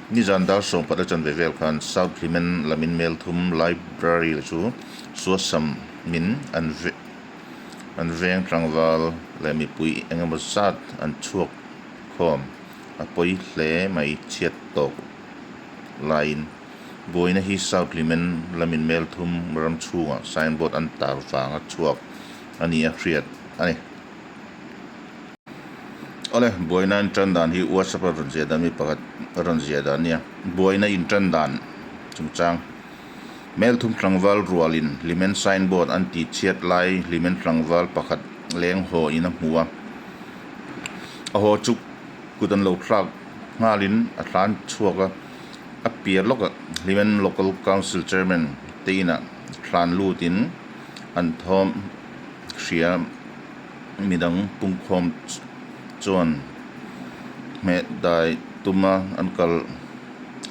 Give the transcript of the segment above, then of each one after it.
Nizan dar sawmpat a chanve vel khan South Hlimen lamin Melthum Library chu Suasam min an an veng tlangval leh mipui eng emaw zat an chhuak khawm a pawi hle mai chhiat tawk laiin buaina hi South Hlimen lamin Melthum ram chhungah signboard an tar vanga chhuak a ni a hriat a ni. Awle, buaina in tan dan hi WhatsApp a rawn ziah dan mi pakhat a rawn ziah dan a nia. Buaina in tan dan chungchang Melthum tlangval rualin Hlimen signboard an tih chhiat lai Hlimen tlangval pakhat leng haw in a hmu a. A haw chu kut an lo thlak nghalin a thlan chhuak a, a piah lawkah Hlimen Local Council Chairman te inah thlan lutin an thawm hria. Midang pungkhawm chuan hmeh dai tuma an kal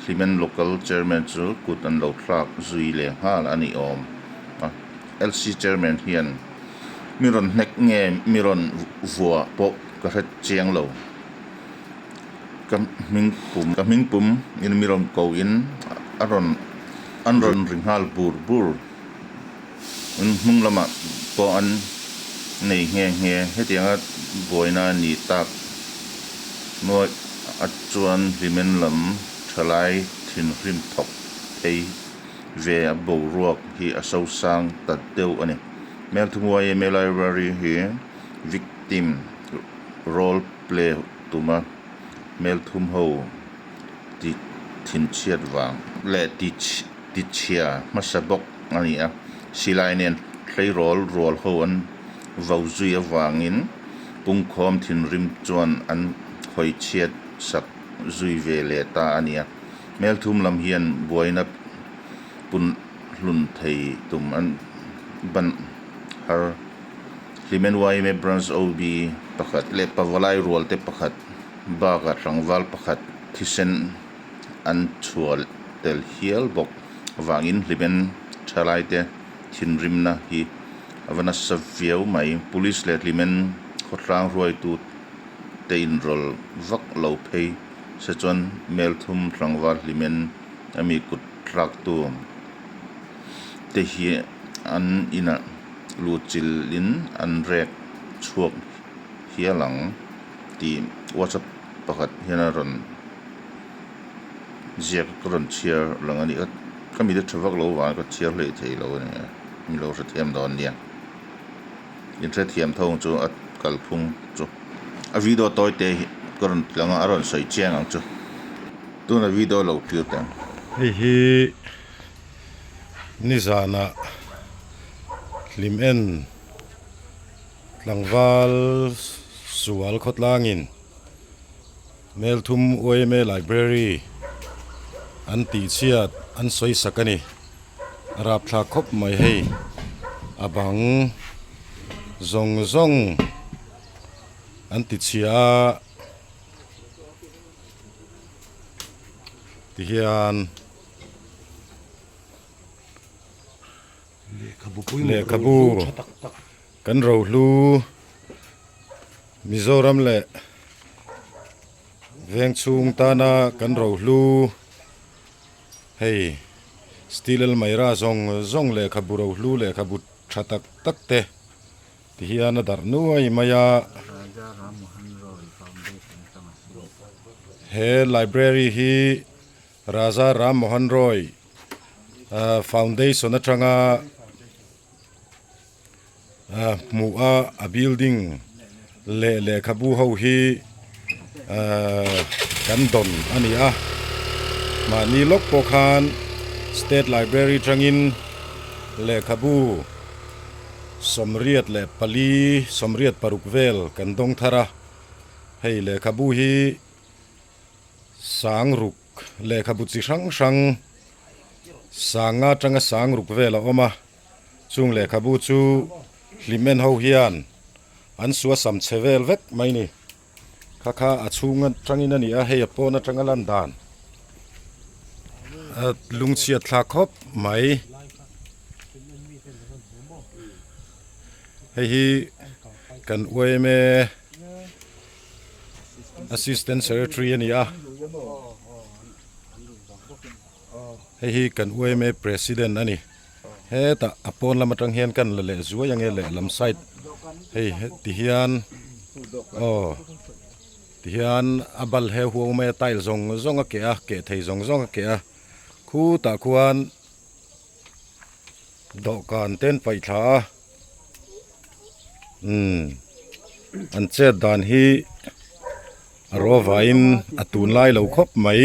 Hlimen Local Chairman chu kut an lo thlak zui leh nghal a ni awm a. LC Chairman hian mi rawn hnek nge mi rawn vua pawh ka hre chiang lo. Ka hming pum ka hming pum in mi rawn ko in a rawn an rawn ri nghal bur bur. An hnung lamah pawh an nei nghe nghe. Hetianga buaina a nih tak nuaih a chuan Hlimen lam thalai thinhrim thawk phei ve a boruak hi a sosang ta deuh a ni. Melthum yma Library hi victim role play tuma Melthum ho tih thinchhiat vang leh tih Tichhia hmasa bawk a ni a, silai nen tleirawl rual ho an vo zui avangin pungkhawm thinrim chuan an hawi chhiat sak zui ve leh ta a ni a. Melthum lam hian buaina pun hlun thei tum an ban har. Hlimen yma Branch OB pakhat leh Pavalai rualte pakhat bakah tlangval pakhat thisen an chhuah tel hial bawk avangin Hlimen thalaite thinrimna hi a va nasa viau mai. Police leh Hlimen khawtlang hruaitu te inrawl vak lo phei se chuan Melthum tlangval Hlimen ami kut thlaktu te hi an inah luhchilhin an rek chhuak hial ang tih WhatsApp pakhat hian a rawn ziak ka rawn chhiar lang a ni a ka mit a tha vak lo vang ka chhiar hlei thei lo a ni a min lo hrethiam dawn nia in hrethiam tho ang chu a kalphung chu a video tawi te hi ka rawn ti lang a a rawn sawi chiang ang chu tuna video lo thlir teh ang. Hei hi nizanah hlim en tlangval sual khawtlangin Melthum yma Library an tih chhiat an sawi sak a ni. A rapthlak khawp mai hei a bang zawng zawng an ti chhia a tihian lehkhabu kan rohlu Mizoram leh veng chhung tana kan rohlu hei steel almaira zawng zawng lehkhabu rohlu lehkhabu tha tak tak te ti hian a darh nuai mai a he library hi Raja Ram Mohan Roy foundation atanga hmuh a a building leh lehkhabu ho hi ahh kan dawn a ni a mahni lawk pawh khan state library tangin lehkhabu 84 86 vel kan dawng thar a hei lehkhabu hi sangruk lehkhabu chi hrang hrang sanga atanga sangruk vel a awm a. Chung lehkhabu chu hlimen ho hian an suasam chhe vel vek mai ni. Kha kha a chhung atangin a ni a, hei a pawn atanga lan dan a lungchhiat thlak khawp mai. Hei hi kan yma Assistant Secretary a ni a. Hei hi kan yma president a ni. Hetah a pawn lam atang hian kan la leh zuai ange lehlam side hei ti hian aw ti hian a bal he huau mai a tile zawng zawng a keh a keh thei zawng zawng a keh a khutah khuan dawhkan te an paih thla a umm an chet dan hi a rawvain a tunlai lo khawp mai.